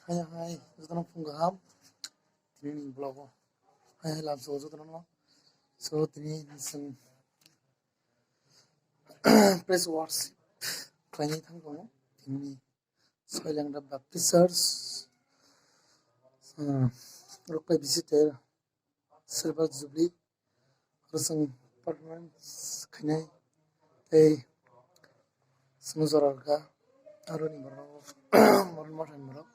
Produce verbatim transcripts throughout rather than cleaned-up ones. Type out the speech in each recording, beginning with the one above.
Hai hai, jotono phung kaham. Tini ni vlog o. Hai hai, lam so jotono no. So tini chwng praise worship khlainai thang tongo. Tini ni Soilangra Baptist Church, uh, Rokpai visitor, Silver Jubilee, aro chwng performance khainai tei chwng jora rwkha aroni borok, borok mothani borok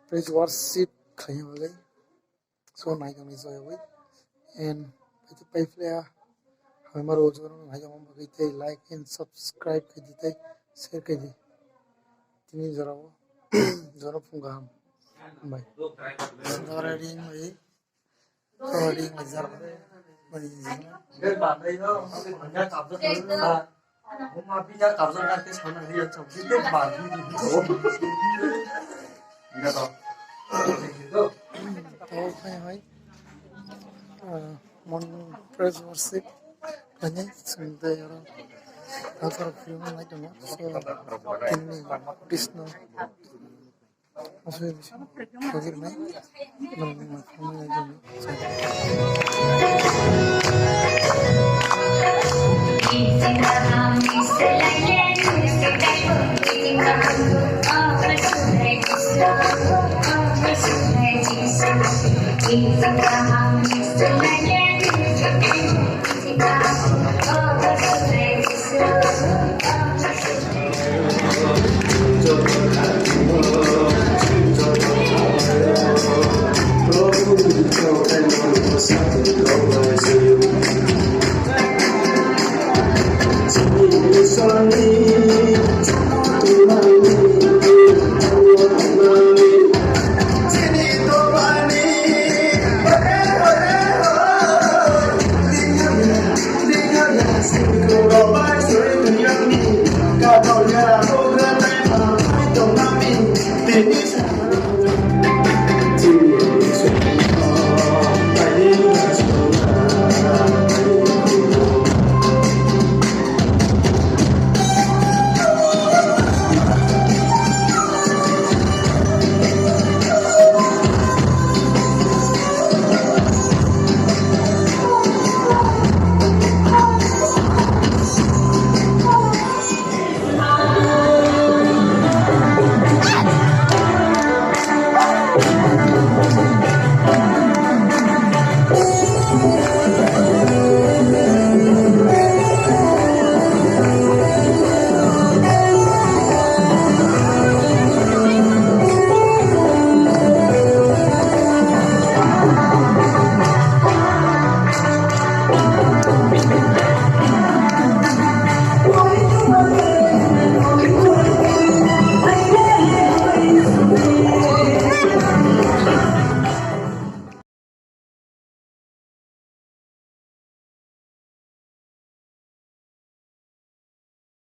praise worship khaina bagwi. So naitongni joyogwi and paiphlaya hamya rok jotono naitongma bagwi tei like and subscribe khaidi tei share khaidi. Tini jorao jotono phung kaham. Hambai. Jora ring bai. Sorry, ngejar. Bani ngejar. Tau khai hai. Ah, mon praise worship. Kani sundai aro. Asar film nai tongo. So, tini Krishna.